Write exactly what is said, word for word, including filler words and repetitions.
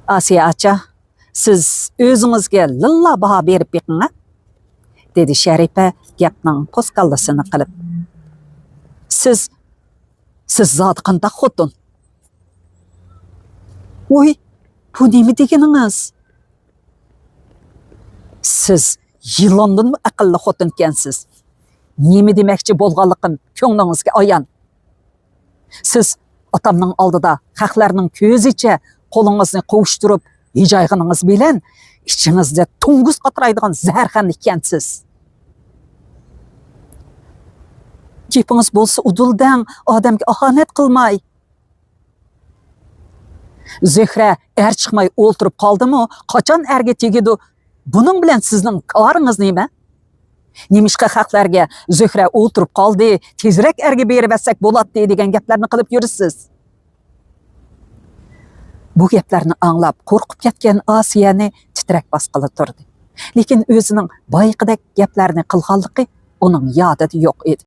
ئاسىيە ئاچا، سىز ئۆزىڭىزگە لىللا باھا بېرىپ بېقىڭ، ھە؟ دېدى شەرىپە گەپنىڭ پوسكاللىسىنى قىلىپ. سىز، سىز زادى قانداق خوتۇن؟ ۋوي، بۇ نېمە دېگىنىڭىز؟ سىز يىلاندىنمۇ ئەقىللىق خوتۇنكەنسىز. نېمە دېمەكچى بولغانلىقىم كۆڭلىڭىزگە ئايان. سىز ئاتامنىڭ ئالدىدا خەقلەرنىڭ كۆزىچە قولىڭىزنى قوۋۇشتۇرۇپ ھىجايغىنىڭىز بىلەن ئىچىڭىزدە توڭگۇز قاترايدىغان زەھەرخەندە ئىكەنسىز. گېپىڭىز بولسا ئۇدۇل دەڭ، ئادەمگە ئاھانەت قىلماي. زۆھرە ئەر چىقماي ئولتۇرۇپ قالدىمۇ، قاچان ئەرگە تېگىدۇ؟ بۇنىڭ بىلەن سىزنىڭ كارىڭىز نېمە؟ نېمىشقا خەقلەرگە زۆھرە ئولتۇرۇپ قالدى، تېزرەك ئەرگە بېرىۋەتسەك بولاتتى دېگەن گەپلەرنى قىلىپ يۈرىسىز؟ بۇ گەپلەرنى ئاڭلاپ قورقۇپ كەتكەن ئاسىيەنى تىترەك باسقىلى تۇردى. لېكىن ئۆزىنىڭ بايىقىدەك گەپلەرنى قىلغانلىقى ئۇنىڭ يادىدا يوق ئىدى.